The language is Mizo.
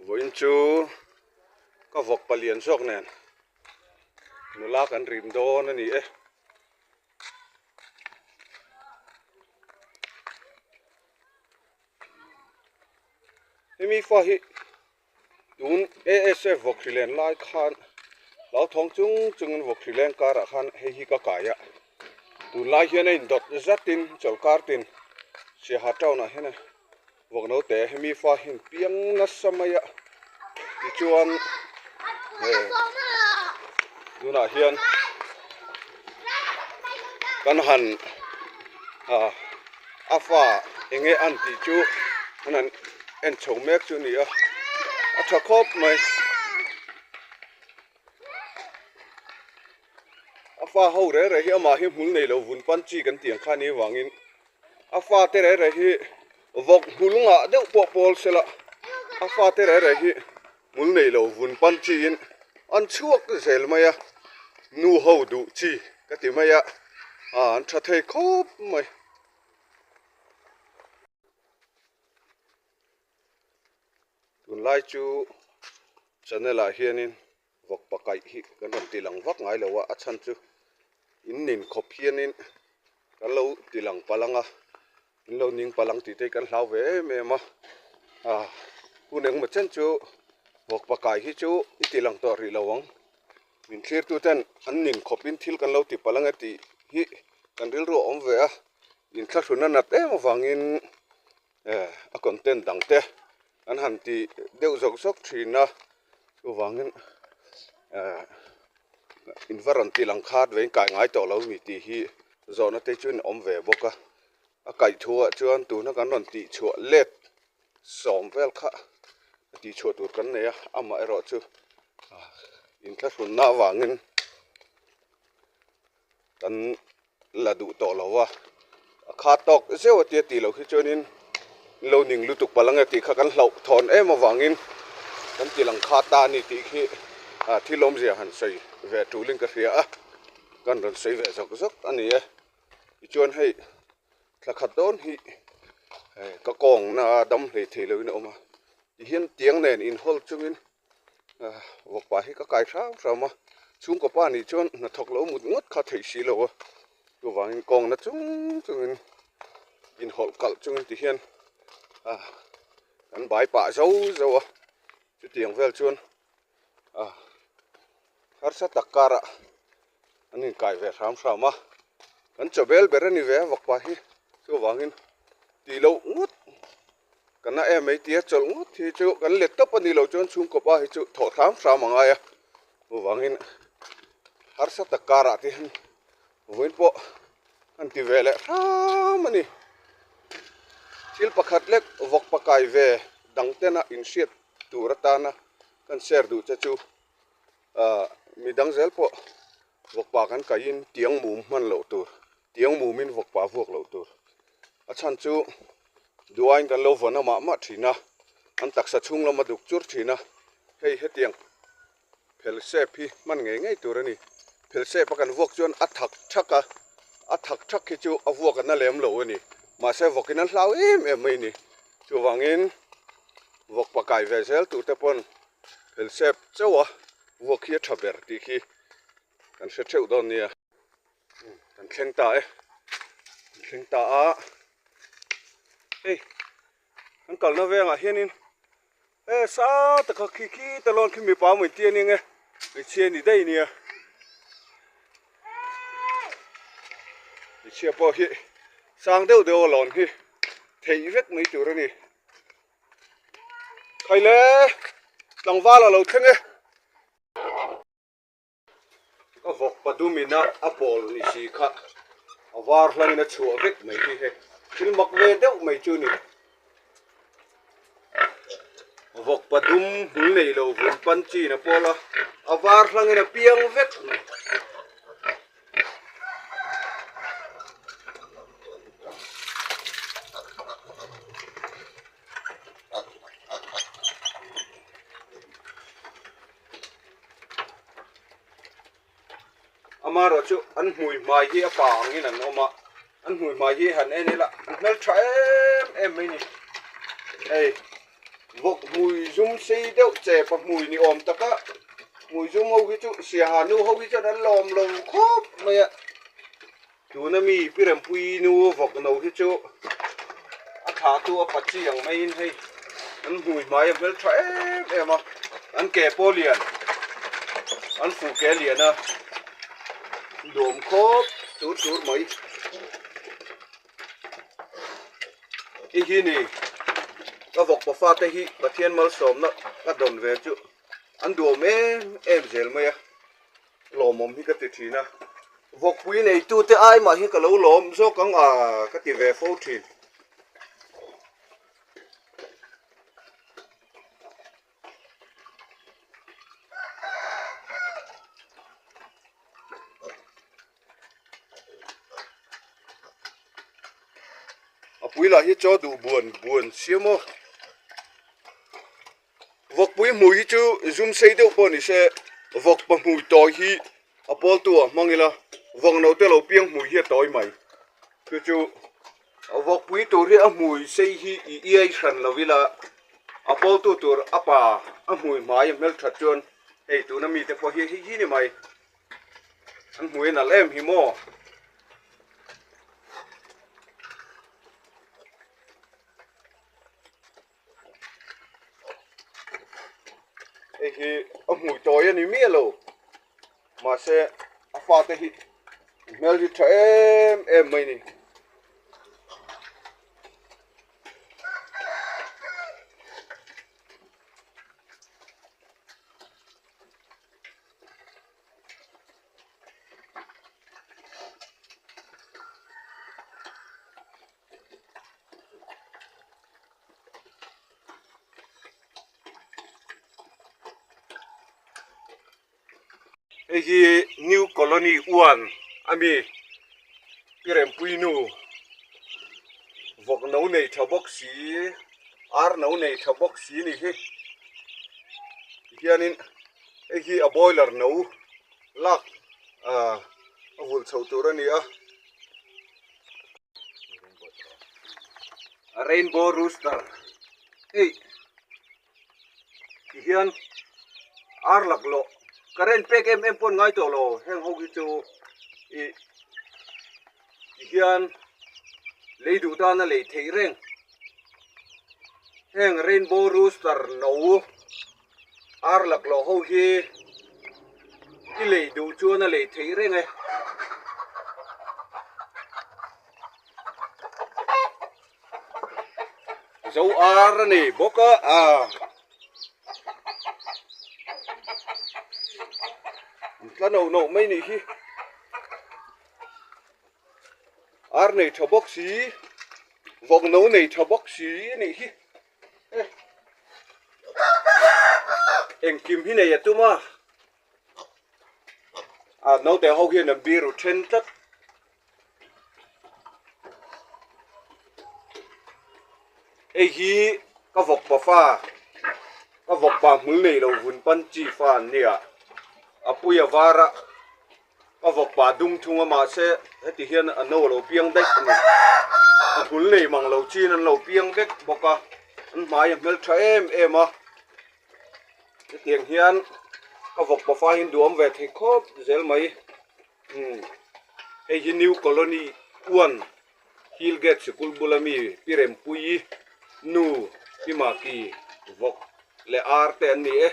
Vawiin chu ka vawk palian zawk nen nula kan rim dawn a ni e. Hemi fa hi tun ASF vawk hri len lai khan hlauthawng chung chungin vawk hri leng karah khan hei hi ka kai a, tunlai hian a indawt zatin chawlhkar tin Siaha town ah hian vawk naute hemi fa hi an piang nasa mai a tichuan tunah hian kan han ah a fa eng nge an tih chu an han en chho mek chu a ni a a tha khawp mai a fa ho reh reh hi amah hi hmul nei lo vun pan chi kan tih ang kha a nih avangin A fate reh reh hi vawk hmul ngah deuh pawh pawl se la, a fate reh reh hi hmul nei lo vun pan chiin an chhuak zel mai a, nu ho duh chi ka ti mai a, an tha thei khawp mai. Tunlai chu channel ah hianin vawk pakaih hi kan rawn ti lang vak ngai lo a, a chhan chu in nin khawp hianin kan lo ti lang palh ang a, in lo ning palh ang tih te hi kan hlau ve em em a, ah hun engemaw chen chu vawk pakaih hi chu i ti lang tawh rih lo ang, min thlir tu ten an nin khawpin thil kan lo ti palh ang e tih hi kan rilru a awm ve a, inthlahrun a nat em avangin a content dang te an han ti deuh zawk zawk thin a chuvangin eh in va rawn ti lang khat ve in kai ngai tawh lo mi tih hi zawhna te chu in awm ve bawk a a kaih thu ah chuan tuna kan rawn tih chhuah let sawm vel kha tih chhuah tur kan nei a amaherawh chu inthlahrunna avangin kan la duh tawh lo a, a kha tawk zeuh a tia tih loh hi chuanin in lo ning lutuk palh ange tih kha kan hlauh thawn em avangin kan ti lang kha ta a ni tih khi thil awmzia han sawi ve tulin ka hria a, kan rawn sawi ve zawk zawk a ni e. Tichuan hei thla khat dawn hi ka kawngna dam hlei thei loin a awm a, tihian tiang nen inhawl chungin Vawkpa hi ka kai hram hram a, chhungkaw pa nih chuan hnathawk lo mut ngawt kha theih si lo a, chuvangin kawngna chung chungin inhawlh kalh chungin ti hian ah kan bai pah zo zo a, chutiang vel chuan ah harsa tak karah an inkai ve hram hram a, kan chaw bel ber a ni ve a vawkpa hi chuvangin tih loh ngawt. Ka na em mai tia chawlh ngawt hi chu kan let tawp a ni loh chuan chhungkaw pa hi chu thawh hram hram a ngai a, chuvangin harsa tak karah te hian vawiin pawh an ti ve leh hram a ni. Thil pakhat lek vawk pakai ve dang tena inhriat tur atana kan share duh che chu ah midang zel pawh vawkpa kan kaihin tiang mum hman loh tur, tiang mumin vawkpa vuak loh tur. A chhan chu duain kan lo vawn a mah mah thin a, an taksa chhung lam a duk chur thin a, hei hetiang phel sep hi hman ngei ngei tur a ni. Phel sep a kan vuak chuan a thak thak a, a thak thak hi chu a vuak a na lem lo a ni. Mahse vawkin an hlau em em mai a ni. Chuvangin vawk pakai ve zel tur te pawn phel sep chauh a vuak hi a tha ber tih khi kan hre theuh dawn nia. Kan thleng ta e, kan thleng ta a, hei kan kalna vengah hianin e sa taka khi khi ta lawn khi mipa maw inti a nia nge hmeichhia ni daih nia hmeichhia pawh hi sang deuh deuh a lawn hi theih vek mai tur a ni khaile tlangval a lo thleng e. Ka vawk padumin a a pawl ni si kha a var hlangin a chhuah vek mai hi hei thil mak ve deuh mai chu ni. Vawk padum hmul nei lo vun pan chin a pawl a, a var hlangin a piang vek mai. Amaherawh chu an hmui hmai hi a pa angin an awm a, an hmui hmai hi han en ila an hmeltha em em mai ni. Hei. Vawk hmui zum sei deuh che pa hmui ni awm taka hmui zum ho hi chu siaha nu ho hi chuan an lawm lo khawp mai a. Tuna mi Pi Rempuii nu vawk no hi chu a thla tu a pachi ang maiin hei an hmui hmai a hmel tha em em a, an ke pawh lian, an fuh ke lian a duam khawp tur tur mai. I hi ni ka vawk pafa te hi Pathian malsawmna ka dawn ve chu an duam em em zel mai a. Lawmawm hi ka ti thin a, vawkpui neitute ai mah hi ka lo lawm zawk ang a ka ti ve fo thin. A pui lah hi chaw duh buan buan siam aw. Vawkpui hmui hi chu zum sei deuh pawh ni se vawkpa hmui tawi hi a pawltu ah hmang ila vawk naute lo piang hmui hi a tawi mai chu chu vawkpui tur hi a hmui sei hi i iai hran lo ila a pawltu tur a pa a hmui hmai a hmelthat chuan hei tuna mite pawh hi hei hi ni mai an hmui a nalh em hi maw. Hei hi a hmui tawi a ni miah lo mahse a fate hi hmel hi tha em em mai a ni. Hei hi New Colony 1 a mi Pi Rempuii nu vawk no nei tha bawk si ar no nei tha bawk si a ni hi tihianin hei hi a boiler no lak ah a vulh chhoh tur a ni a. Rainbow rooster hei ti hian ar laklawh current pek em em pawh an ngai tawh lo heng ho hi chu ih ti hian lei duh tan a lei theih reng heng rainbow rooster no ar laklawh ho hi i lei duh chuan a lei theih reng e. Zo ar a ni bawk a ah an tla noh noh mai nih hi ar nei tha bawk si vawk no nei tha bawk si a nih hi. Engkim hi nei a tum a ah naute ho hian an biru then tlat hei hi ka vawk pa fa ka vawk pa hmul nei lo vun pan chi fa an nia a pui a var a. Ka vawk pah dung thung a mahse heti hian a no a lo piang daih a ni. A hmul nei mang lo chin an lo piang vek bawk a, an hmai a hmel tha em em a. Hetiang hian ka vawk pafa hi an duhawm ve thei khawp zel mai. Umm hei hi New Colony 1 Hill Gate sikul bula mi Pi Rempuii nu Pi Maki vawk leh ar te an ni e.